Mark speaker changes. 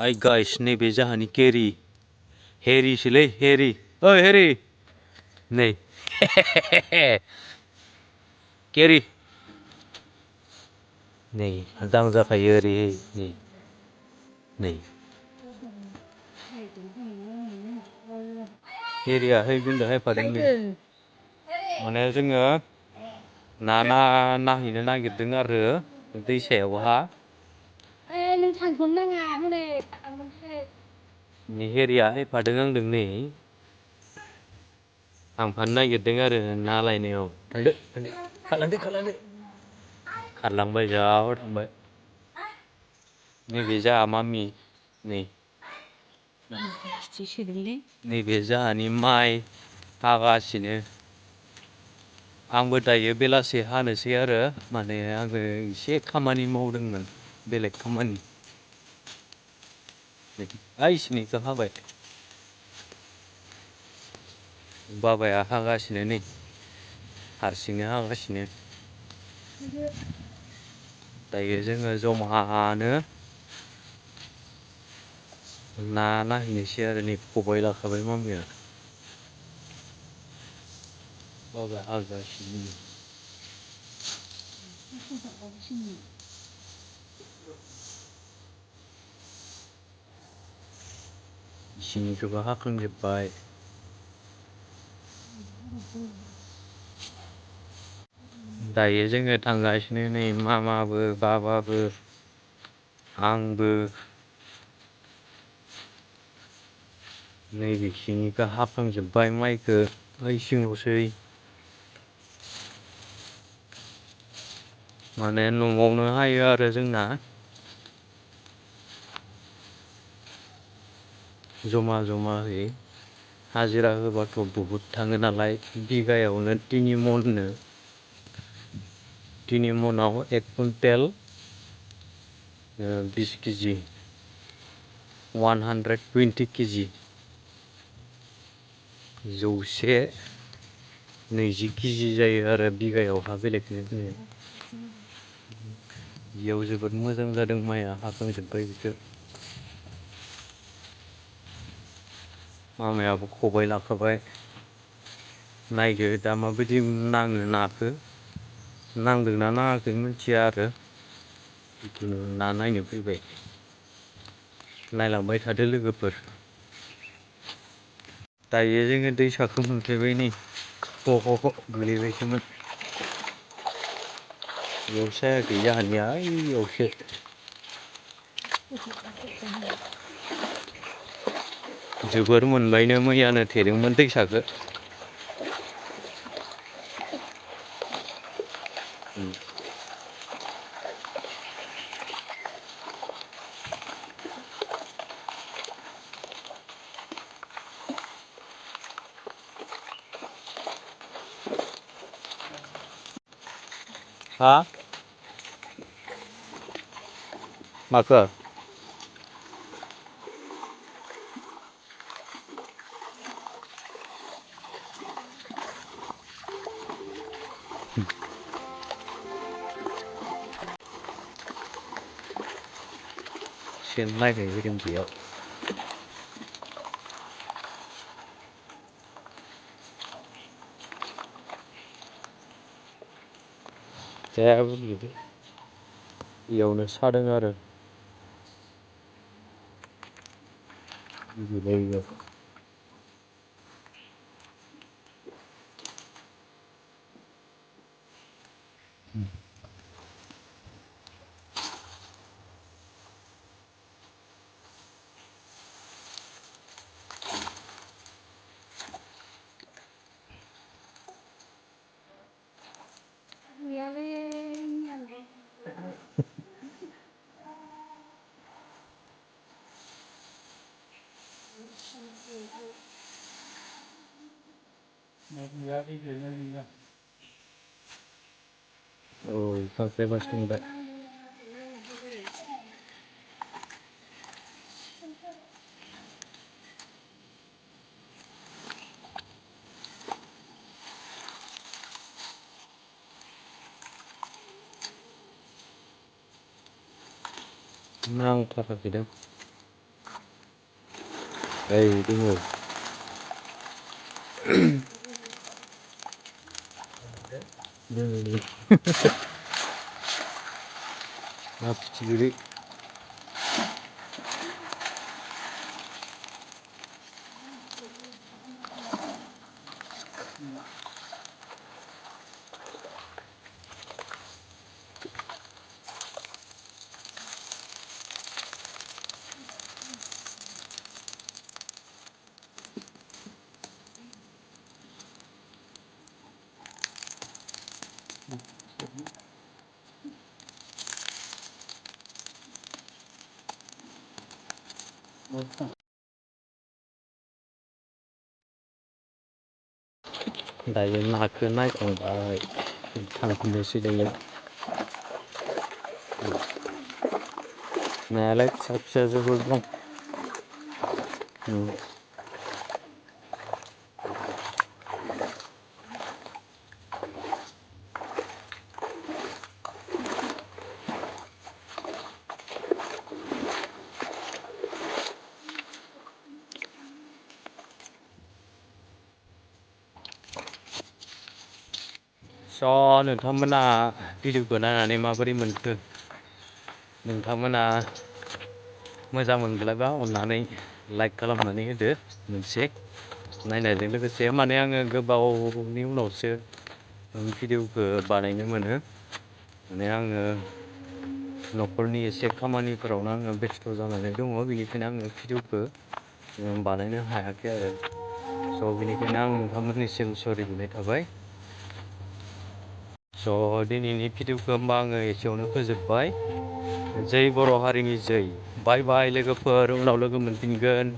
Speaker 1: Ay guys, nैबे जाहानि केरि हेरिसोलै हेरि ओइ हेरि नै केरि नै दांजाखायो ओरै नै नै हेरिया हैगोनदो हायफादों नै माने जोङो नाहैनो नागिरदों आरो दैसायावहा
Speaker 2: नों थांथ'नो नाङा हनै
Speaker 1: हेरिया हैफादों आंदों नै थांफानो नागिरदों आरो ना लायनायाव थांदो थांदो खारलांबाय जाव थांबाय नैबे जाहा मामि नै नैबे जाहानि माइ हागासिनो आंबो दायो बेलासे हानोसै आरो माने आङो एसे खामानि मावदोंमोन बेलेग खामानि ओइसिनिखौ हाबाय बाबाया हागासिनो नै हारसिंनो हागासिनो दायो जोङो जमानो ना नायहैनोसै आरो नै खबाइ लाखाबाय मामिया बाबाया हागासिनो इसिनिखौबो हाखांजोब्बाय दायो जोङो थांगासिनो नै मामाबो बाबाबो आंबो नै बिखिनिखौ हाखांजोब्बाय माइखौ ओइ सिङावसै माने न'आवनो हायो आरो जोंना जमा जमायै हाजिरा होबाथ' बहुद थाङो नालाय बिगायावनो 3 मनाव 1 कुइन्टेल 20 केजि 120 केजि 120 केजि जायो आरो बिगायावहा बेलेगनो जोङो बेयाव जोबोद मोजां जादों माइआ हाखांजोब्बाय बिखौ मामायाबो खबाइ लाखाबाय नायदो दा माबायदि नाङो नाखौ नांदोंना नाङाखै मिथिया आरो जिखुनु ना नायनो फैबाय नायलांबाय थादो लोगोफोर दायो जोङो दैसाखौ मोनफैबाय नै गोलैबायसोमोन बेयाव सायाखै जाहानिया ओइयावसो जोबोर मोनबायनो मैयानो थेदोंमोन दैसाखौ हा माखो सेन नायनाय फैदों बेयाव बेयावनो सादों आरो Oh, खांख्राइ बारसोमबाय नांथाराखै दां दोङो दोङो ना फिथिख्रि दायो नाखौ नायखांबाय थांफिननोसै दायो नायालाय फिसा फिसा जोबोर दं नोंथांमोना भिडिअखौ नायनानै माबोरै मोनखो नोंथांमोना मोजां मोनब्लाबा अननानै लाइक खालामनानै होदो मोनसे नायनायजों लोगोसे माने आङो गोबावनि उनावसो भिडिअखौ बानायनो मोनो माने आङो न'खरनि एसे खामानिफोरावनो आङो बेस्थ' जानानै दङ बेनिखायनो आङो भिडिअखौ बानायनो हायाखै आरो स' बेनिखायनो आं नोंथांमोननिसिम सरि बिनाय थाबाय स' दिनैनि भिडिअखौ होमबा आङो एसेयावनो फोजोबबाय जै बर' हारिनि जै बाय बाय लोगोफोर उनाव लोगो मोनफिनगोन